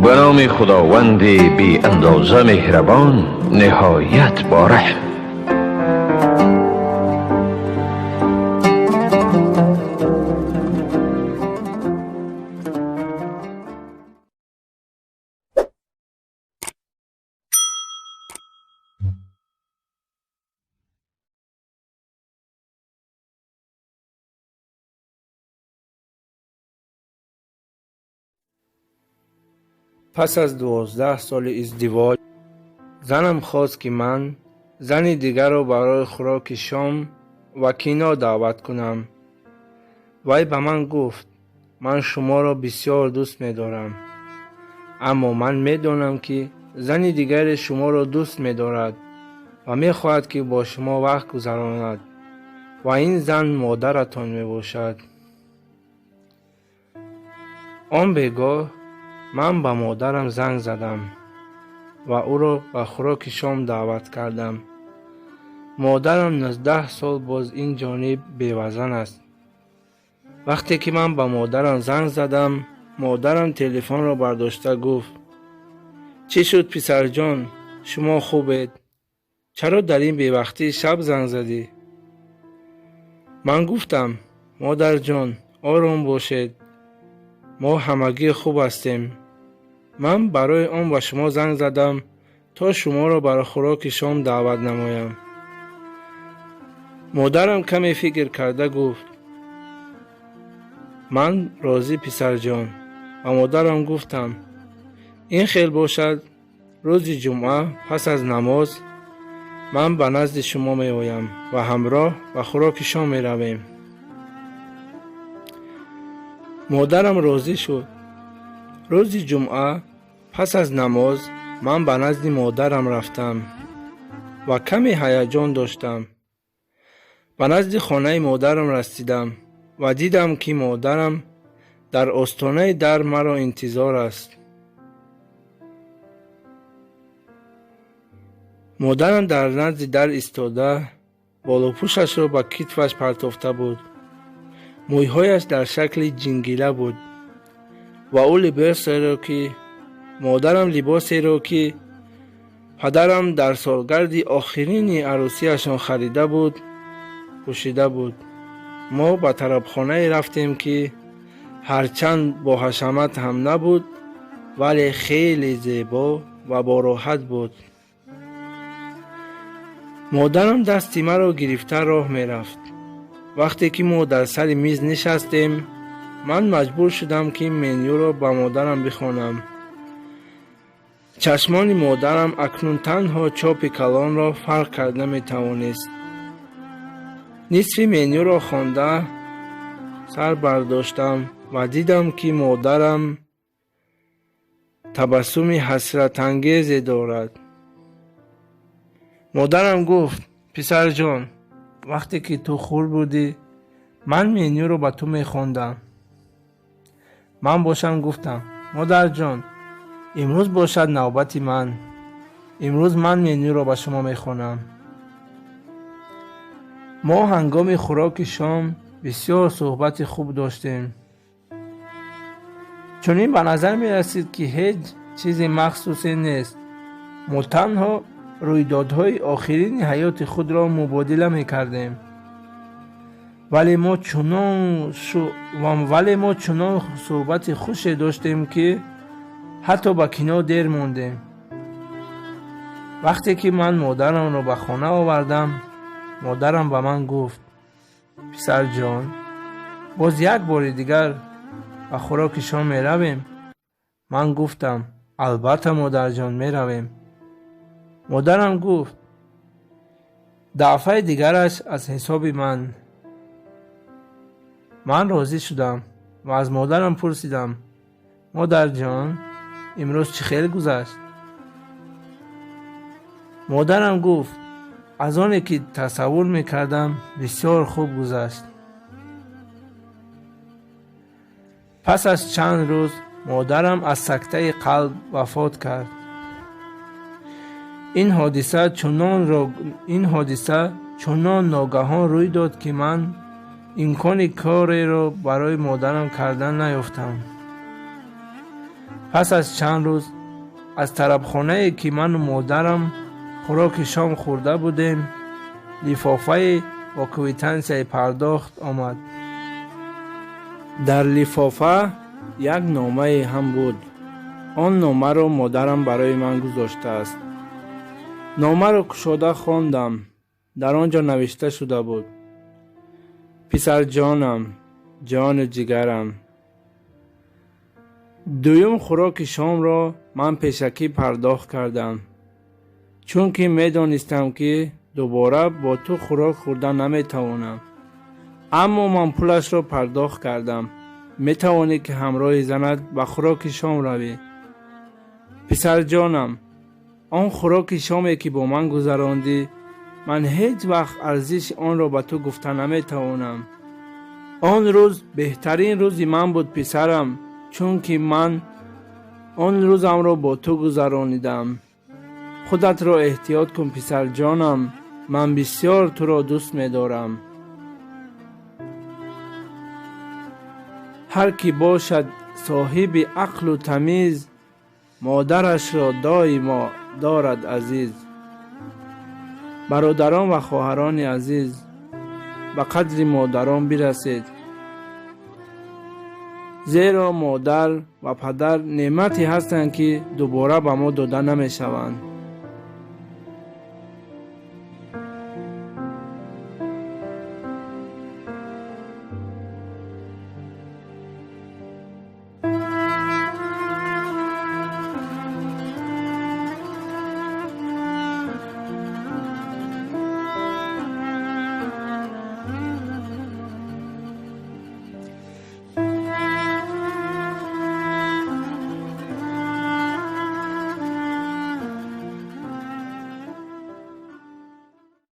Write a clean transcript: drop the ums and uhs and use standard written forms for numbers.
Ба номи Худованди беандоза меҳрабон, ниҳоят бораҳм. Пас аз 12 соли издивоҷ занам хост, ки ман зани дигарро барои хӯроки шом ва кино даъват кунам. Вай ба ман гуфт: ман шуморо бисёр дӯст медорам, аммо ман медонам, ки зани дигаре шуморо дӯст медорад ва мехоҳад, ки бо шумо вақт гузаронад, ва ин зан модаратон мебошад. Он бегоҳ ман ба модарам занг задам ва ӯро ба хӯроки шом даъват кардам. Модарам 19 сол боз ин ҷониб бевазан аст. Вақте ки ман ба модарам занг задам, модарам телефонро бардошта гуфт: чӣ шуд, писарҷон, шумо хубед? Чаро дар ин бевақтии шаб занг задӣ? Ман гуфтам: модарҷон, ором бошед, мо ҳамагӣ хуб ҳастем. Ман барои он ба шумо занг задам, то шуморо ба хӯроки шом даъват намоям. Модарам каме фикр карда гуфт: ман розӣ, писарҷон. Ба модарам гуфтам: ин хел бошад, рӯзи ҷумъа пас аз намоз ман ба назди шумо меоям ва ҳамроҳ ба хӯроки шом меравем. Модарам розӣ шуд. Рӯзи ҷумъа пас аз намоз ман ба назди модарам рафтам ва каме ҳаяҷон доштам. Ба назди хонаи модарам расидам ва дидам, ки модарам дар остонаи дар маро интизор аст. Модарам дар назди дар истода болопӯшашро ба китфаш партофта буд. Мӯйҳояш дар шакли ҷингила буд ва ӯ либосеро, ки модарам либосеро, ки падарам дар солгарди охирини арӯсиашон харида буд, пӯшида буд. Мо ба тарабхонае рафтем, ки ҳарчанд боҳашамат ҳам набуд, вале хеле зебо ва бороҳат буд. Модарам дасти маро гирифта роҳ мерафт. Вақте ки мо дар сари миз нишастем, ман маҷбур шудам, ки менюро ба модарам бихонам. Чашмони модарам акнун танҳо чопи калонро фарқ карда метавонист. Нисфи менюро хонда сар бардоштам ва дидам, ки модарам табассуми ҳасратангезе дорад. Модарам гуфт: писарҷон, вақте ки ту хурд будӣ, ман менюро ба ту мехондам. Ман бошам гуфтам: модарҷон, имрӯз бошад навбати ман. Имрӯз ман менюро ба шумо мехонам. Мо ҳангоми хӯроки шом бисёр суҳбати хуб доштем. Чунин ба назар мерасид, ки ҳеҷ чизи махсусе нест. Мо танҳо рӯйдодҳои охирини ҳаёти худро мубодила мекардем. Вале мо чунон суҳбати хуше доштем, ки ҳатто ба кино дер мондем. Вақте ки ман модарамро ба хона овардам, модарам ба ман гуфт: писарҷон, боз як бори дигар ба хӯроки шом меравем? Ман гуфтам: албатта, модарҷон, меравем. Модарам гуфт: дафъаи дигараш аз ҳисоби ман. Ман розӣ шудам ва аз модарам пурсидам: модарҷон, имрӯз чӣ хел гузашт? Модарам гуфт: аз оне ки тасаввур мекардам, бисёр хуб гузашт. Пас аз чанд рӯз модарам аз сактаи қалб вафот кард. Ин ҳодиса чунон ногаҳон рӯй дод, ки ман имкони кореро барои модарам кардан наёфтам. Пас аз чанд рӯз аз тарабхонае, ки ману модарам хӯроки шом хӯрда будем, лифофае бо квитансияи пардохт омад. Дар лифофа як номае ҳам буд. Он номаро модарам барои ман гузоштааст. Номаро кушода хондам. Дар он ҷо навишта шуда буд: «Писарҷонам, ҷону ҷигарам, дуюм хӯроки шомро ман пешакӣ пардохт кардам, чунки медонистам, ки дубора бо ту хӯрок хӯрда наметавонам. Аммо ман пулашро пардохт кардам. Метавонӣ, ки ҳамроҳи занат ба хӯроки шом равӣ. Писарҷонам, он хӯроки шоме, ки бо ман гузарондӣ, ман ҳеҷ вақт арзиши онро ба ту гуфта наметавонам. Он рӯз беҳтарин рӯзи ман буд, писарам, чунки ман он рӯзамро бо ту гузаронидам. Худатро эҳтиёт кун, писарҷонам. Ман бисёр туро дӯст медорам». Ҳар кӣ бошад соҳиби ақлу тамиз, модарашро доимо дорад азиз. Бародарон ва хоҳарони азиз, ба қадри модарон бирасед, зеро модар ва падар неъмате ҳастанд, ки дубора ба мо дода намешаванд.